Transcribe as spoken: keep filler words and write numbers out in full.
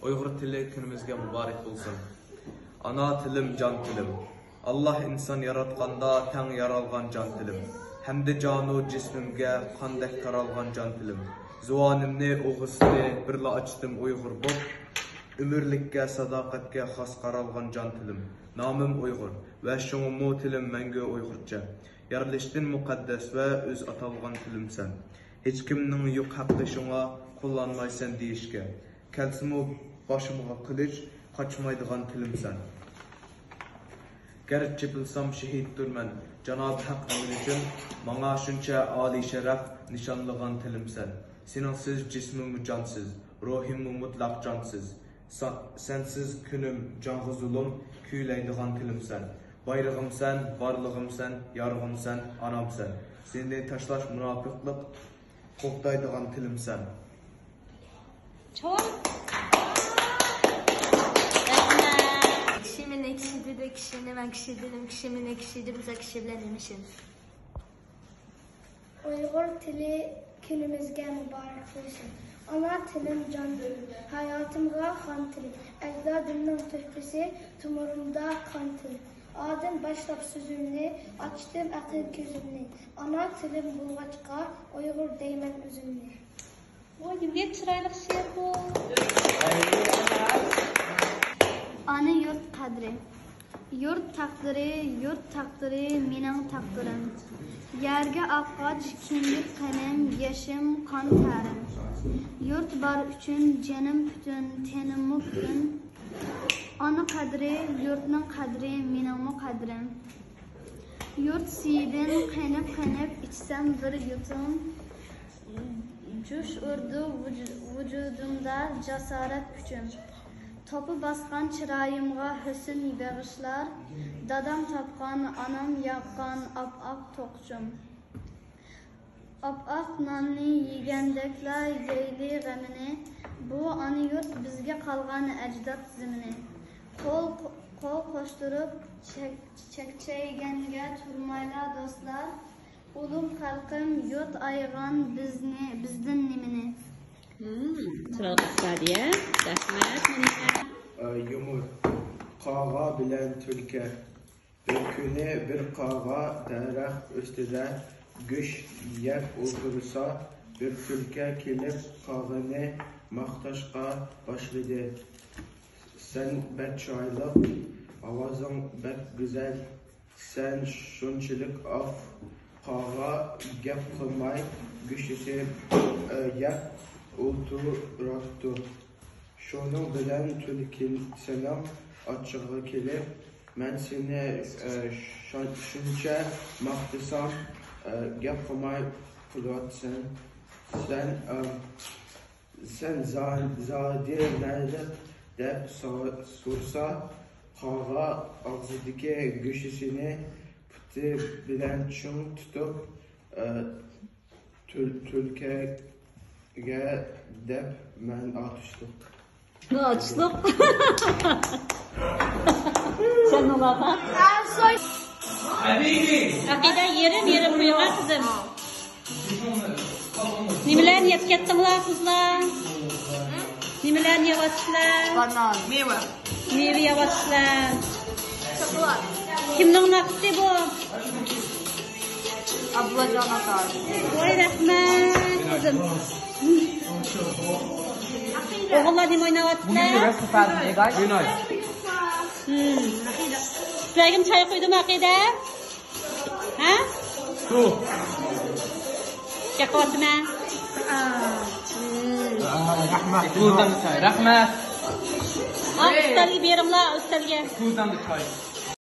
ئۇيغۇر تىلى كۈنىمىزگە مۇبارەك بولسۇن. ئانا تىلىم، جان تىلىم. ئاللاھ ئىنسان ياراتقاندا تەڭ يارالغان جان تىلىم. ھەمدە جانۇ جىسمىمگە قاندەك تارالغان جان تىلىم. زۇۋانىمنى ئوغۇزچىنى بىرلا ئاچتىم ئۇيغۇر بوپ. ئۆمۈرلۈككە، ساداقەتكە خاس قارالغان جان تىلىم. نامىم ئۇيغۇر ۋە شۇڭىمۇ تىلىم مەڭگۈ ئۇيغۇرچە. يارىلىشتىن مۇقەددەس ۋە ئۆز ئاتالغان تىلىمسەن. ھېچكىمنىڭ يوق ھەققى شۇڭا، قوللانمايسەن دېيىشكە. كەلسىمۇ باشىمغا قىلىچ، قاچمايدىغان تىلىمسەن. گەر چېپىلسام شېھىتتۇرمەن، جانابى ھەق ئەمرى ئۈچۈن، ماڭا شۇنچە ئالىي شەرەپ نىشانلىغان تىلىمسەن. سېنىڭسىز جىسمىممۇ جانسىز، روھىممۇ مۇتلەق جانسىز. سا-، سەنسىز كۈنۈم جانغا زۇلۇم، كۈيلەيدىغان تىلىمسەن. بايرىغىمسەن، بارلىقىمسەن، يارىغىمسەن، ئانامسەن. سېنى تاشلاش مۇناپىقلىق، قوغدايدىغان تىلىمسەن. چوڭ. رەھمەت. كىشى مېنى كىشى دېدى، كىشىنى مەن كىشى دېدىم، كىشى مېنى كىشى دېمىسە، كىشى بىلەن نېمە ئىشىم؟ ئۇيغۇر تىلى كۈنىمىزگە مۇبارەك بولسۇن. ئانا تىلىم، جان تىلىم، ھاياتىمغا خان تىلىم. ئەجدادىمنىڭ تۆھپىسى، تومۇرۇمدا قان تىلىم. ئادىم باشلاپ سۆزۈمنى، ئاچتىم ئەقىل كۆزۈمنى. ئانا تىلىم بولغاچقا، ئۇيغۇر دەيمەن ئۆزۈمنى. ۋاي، نېمىدېگەن چىرايلىق شېئىر بۇ. ئانا يۇرت قەدرى. يۇرت تەقدىرى، يۇرت تەقدىرى، مېنىڭ تەقدىرىم. يەرگە ئاققاچ كىندىك قېنىم، يېشىم، قان تەرىم. يۇرت بار ئۈچۈن جېنىم پۈتۈن، تېنىممۇ پۈتۈن. ئانا قەدرى، يۇرتنىڭ قەدرى، مېنىڭمۇ قەدرىم. يۇرت سۈيىدىن قېنىپ-قېنىپ ئىچسەم بىر يۇتۇم، جۇش ئۇرىدۇ ۋۇجۇ-، ۋۇجۇدۇمدا جاسارەت كۈچۈم. توپا باسقان چىرايىمغا ھۆسن بېغىشلار، دادام تاپقان، ئانام ياققان ئاپئاق توقۇچۇم. ئاپئاق ناننى يېگەندەكلا يەيلى غېمىنى، بۇ ئانا يۇرت بىزگە قالغان ئەجداد زېمىنى. قول، قول قوشتۇرۇپ چەك-، چەكچەيگەنگە تۇرمايلا دوستلار، ئۇلۇغ خەلقىم يوتايغان بىزنى، بىزدىن نېمىنى؟ مم، چىرايلىق ئىپادە. رەھمەت، مۇنىيا. يۇمۇرتقا بىلەن تۈلكە. بىر كۈنى بىر قاغا دەرەخ ئۈستىدە گۆش يەپ ئولتۇرسا، بىر تۈلكە كېلىپ قاغىنى ماختاشقا باشلىدى. سەن بەك چىرايلىق، ئاۋازىڭ بەك گۈزەل، سەن شۇنچىلىك ئاف. قاغا گەپ قىلماي گۆشىنى، ئە، يەپ ئولتۇرۇپتۇ. شۇنىڭ بىلەن تۈلكىنىڭ ئاچچىقى كېلىپ، مەن سېنى، ئە، شۇ-، شۇنچە ماختىسام، ئە، گەپ قىلماي قېلىۋاتىسەن. سەن، ئە، سەن زا-، زادى نەدە دەپ سا-، سورىسا، قاغا ئاغزىدىكى گۆشىنى پۇتى بىلەن چىڭ تۇتۇپ، ئە، تۈل-، تۈلكىگە دەپ مەن ئاتۇشلۇق. ئاتۇشلۇق. سەن ئۇلارغا. ئەقىدە، يېرىم يېرىم قويۇڭ قىزىم. نېمىلەرنى يەپ كەتتىڭلار قىزلار؟ نېمىلەرنى يەۋاتىسىلەر؟ بانان. مېۋە. مېۋە يەۋاتىسىلەر. شوكولاد. كىمنىڭ ناخشىسى بۇ؟ ئابدۇللاجان ئاكا. ۋاي، رەھمەت، قىزىم. ئوغۇللار نېمە ئويناۋاتىسىلەر؟ بۇگۈن بىر سەپەر ئويناي. مم. سىلەرگىمۇ چاي قۇيدۇم، ئەقىدە؟ ھە؟ سۇ. گەپ قىلىۋاتىمەن. مم. رەھمەت. رەھمەت. ھە، ئۈستەلگە بېرىڭلار، ئۈستەلگە. سۇ، چاي.